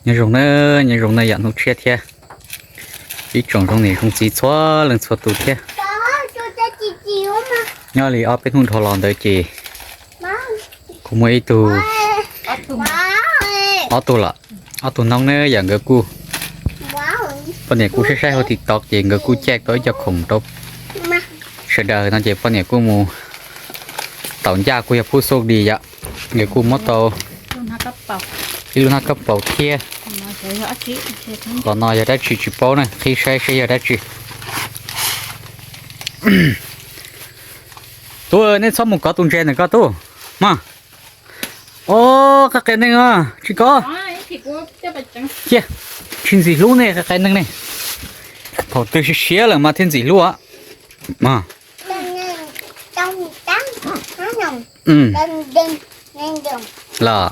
Nyob zoo na, nyob zoo na yam hnub tshiab thiab. Ib tsoom zoo niam zoo txiv txhua leej txhua tus thiab. Nyob li ob peb hnub dhau los ntawd ces kuv muaj ib tug, ob tug lawm, ob tug noob na yam nkawd kuj, poj niam kuj saib saib hauv TikTok ces nkawd kuj caij tau ib co khoom rau sawv daws no ces poj niam kuj mus taum ncaj kuj yog phub xoj di yom. Nkawd kuj muab tau ib lub hnab kab paus thiab. Qhov no yog dab tsi tsis paub na, qhib saib saib yog dab tsi. Tub, nej txhob mus kov tus ntses ntawm ko tub. Mog. Os, qab qias neeg os, tsis kov. Cia, tsis ntxim hlub ne, qab qias neeg ne. Thaum twg siav siav lawm mas thiaj ntxim hlub os. Los.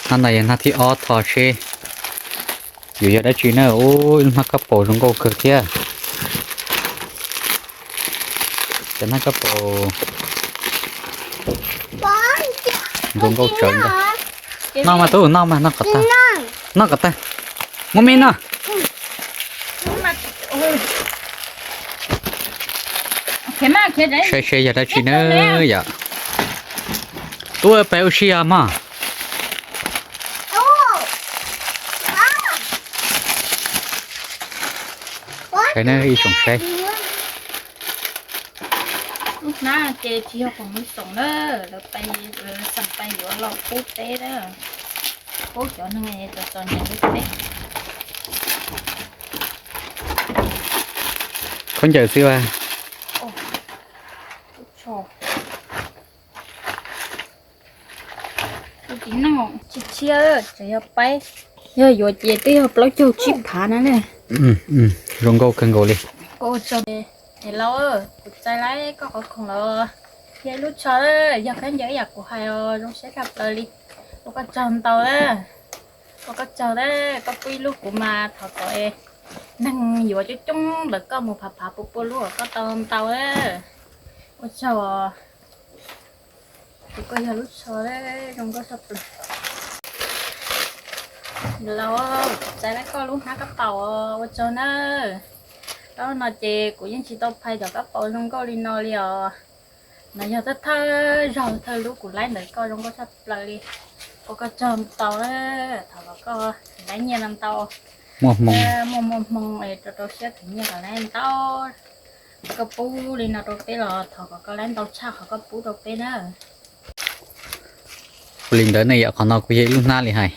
Hnab no yog hnab thib ob, thov seb yuav yog dab tsi na. Ub, ib lub hnab kab paus zoo nkauj kawg thiab. Cov hnab kab paus zoo nkauj tsawv ntag. Noj mas tub, noj mas, noj kom tag. Noj kom tag. Muab me noj. Saib seb yog dab tsi na yom. Tub, peb ua si os mog. Saib na ib tsoom saib. Lub hnab ces tsis yog khoom mus xoom na, lawv pais, lawv xeem pais yuav los pub peb na, pub cov neeg txom txom nyem li peb. Khaub ncaws xwb as. Tsis tshiab, tseem yog paib, yog yuav ces twb yog plaub caug tsib phav na ne. Zoo nkauj kawg nkaus li. Niam laus, kuv txais lawm koj qhov khoom los, yog ib lub tsho, yog khaub ncaws ib yam kuv hais os, zoo siab tshaj plaws li. Ua koj tsaug ntau, ua koj tsaug, koj pub ib lub kuv mas thov kom neeg yuav coob coob ntawm koj mus phav phav pua pua lub uas koj tau ntau. Ua tsaug. Tus koj yog lub tsho zoo nkauj tshaj plaws. Niam laus, txais lawm koj lub hnab kab paus, ua tsaug nawb. Rau no ces kuv yeej tsis tau phais cov kab paus zoo nkauj li no li os. No yog thawj thawj zaug thawj lub kuv laib ntawm koj, zoo nkauj tshaj plaws li. Ua koj tsaug ntau, thov kom koj laib nyiaj no ntau, muaj muaj hmoo es rau rau siab khwv nyiaj kom laib ntau. Koj pub li no rau peb los thov kom koj laib ntau tshaj qhov koj pub rau peb na. Ua li ntawd ne yom, qhov no kuj yog ib lub hnab li hais.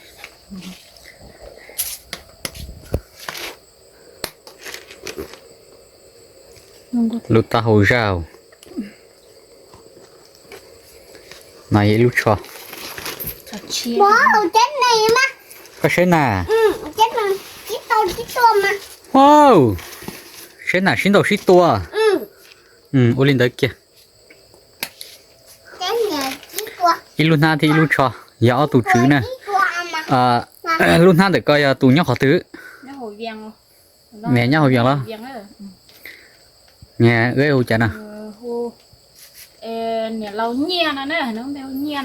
Lub taub hau zaj. No yog ib lub tsho. Koj saib na. Wow, saib na, sib ntaus sib tua. Ua li ntawd kiag. Ib lub hnab thiab ib lub tsho, yog ob tug tswv na. Lub hnab ntawm ko yog tus nyob qhov twg? Niag nyob hauv Vias los? Niag wb hu cas no? Niam laus Nyiaj no, nyiaj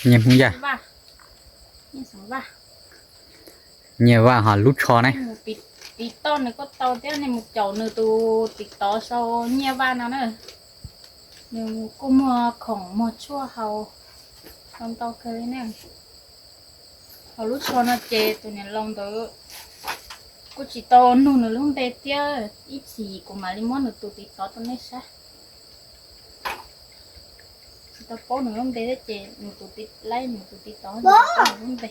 Hmoob Yaj. Nyiaj Vaj ho lub tsho ne. Tiv toj nws kuj tau thiab, nej mus caum nws tus tiv tov sau Nyiaj Vaj no na. Nws kuj muag khoom muag tshuaj haus, tau ntau kawg li ne. Ho lub tsho no ces tus niam laus ntawd kuj tsis tau nug nws lub npe thiab, ib chim kuv mam li muab nws tus tiv tov rau nej saib. Tsis tau paub nws lub npe thiab ces nws tus tiv, laib nws tus tiv tov nws lub npe.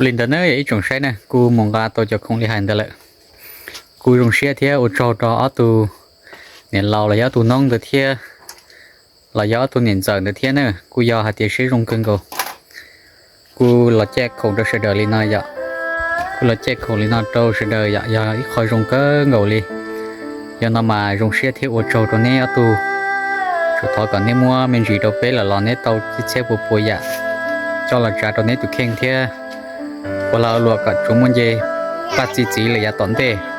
Li ntawd na ib tsoom saib na, kuv mus nqa tau cov khoom li hais ntawd lawm. Kuv zoo siab thiab ua tsaug rau ob tug niam laus los yog ob tug noob ntawd thiab, los yog ob tug niam ntxawm ntawd thiab na, kuj yog hais tias siab zoo kawg nkaus. Kuv los caij khoom rau sawv daws li no yom, kuv los caij khoom li no rau sawv daws yom, yog ib qho zoo kawg nkaus li. Yog no mas zoo siab thiab ua tsaug rau neb ob tug. Tsuas thov kom neb muab me ntsis rau peb lawm los neb tau txhiab txhiab pua pua yam. coj los tsav rau neb tus kheej thiab ua lag ua luam kom tsuas muaj nce paj txi txiv lawm yav tom ntej.